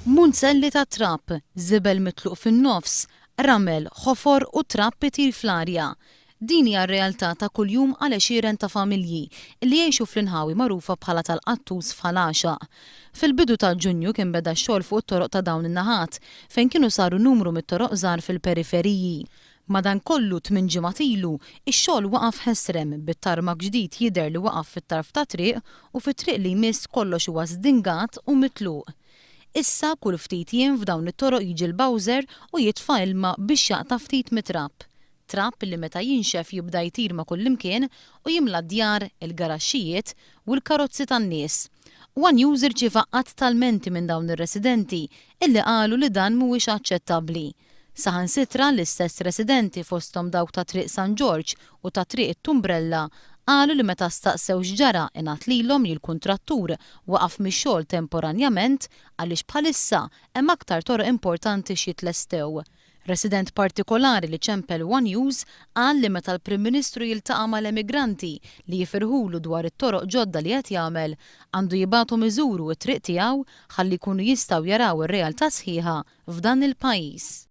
Munzelli ta' trab, żibel mitluq fin-nofs, ramel, ħofor u trab itir fl-arja. Din hija r-realtà ta' kuljum għal għexieren ta' familji li jgħixu fl-inħawi magħrufa bħala tal-Qattus f'Ħal Għaxaq. Fil-bidu ta' Ġunju kien beda x-xogħol fuq it-toroq ta' dawn in-naħat, fejn kienu saru numru mit-toroq żgħar fil-periferiji. Madankollu, tminn ġimgħat ilu, ix-xogħol waqaf ħesrem, bit-tarmak ġdid jidher li waqaf fit-tarf tat-triq u fit-triq li jmiss kollox huwa żdingat u mitluq. Issa, kull ftit jiem f'dawn it-toroq jiġi l-bowser u jitfa' ilma biex jaqta' ftit mit-trab. Trab li meta jinxef jibda jtir ma' kullimkien u jimla d-djar, il-garaxxijiet u l-karozzi tan-nies. One News irċieva għadd ta' lmenti minn dawn ir-residenti illi qalu li dan mhuwiex aċċettabbli. Saħansitra l-istess residenti fosthom dawk ta' Triq San Ġorġ u ta' Triq it-Tumbrella qalu li meta staqsew x'ġara ingħad lilhom li l-kuntrattur waqaf mix-xogħol temporanjament għaliex bħalissa hemm aktar toroq importanti x'jitlestew. Resident partikolari li ċempel one News qal li meta l-Prim Ministru jiltaqa' mal-emigranti li jifirħulu dwar it-toroq ġodda li qed jagħmel, għandu jibgħathom iżuru t-triq tiegħu ħalli jkunu jistgħu jaraw ir-realtà sħiħa f'dan il-pajjiż.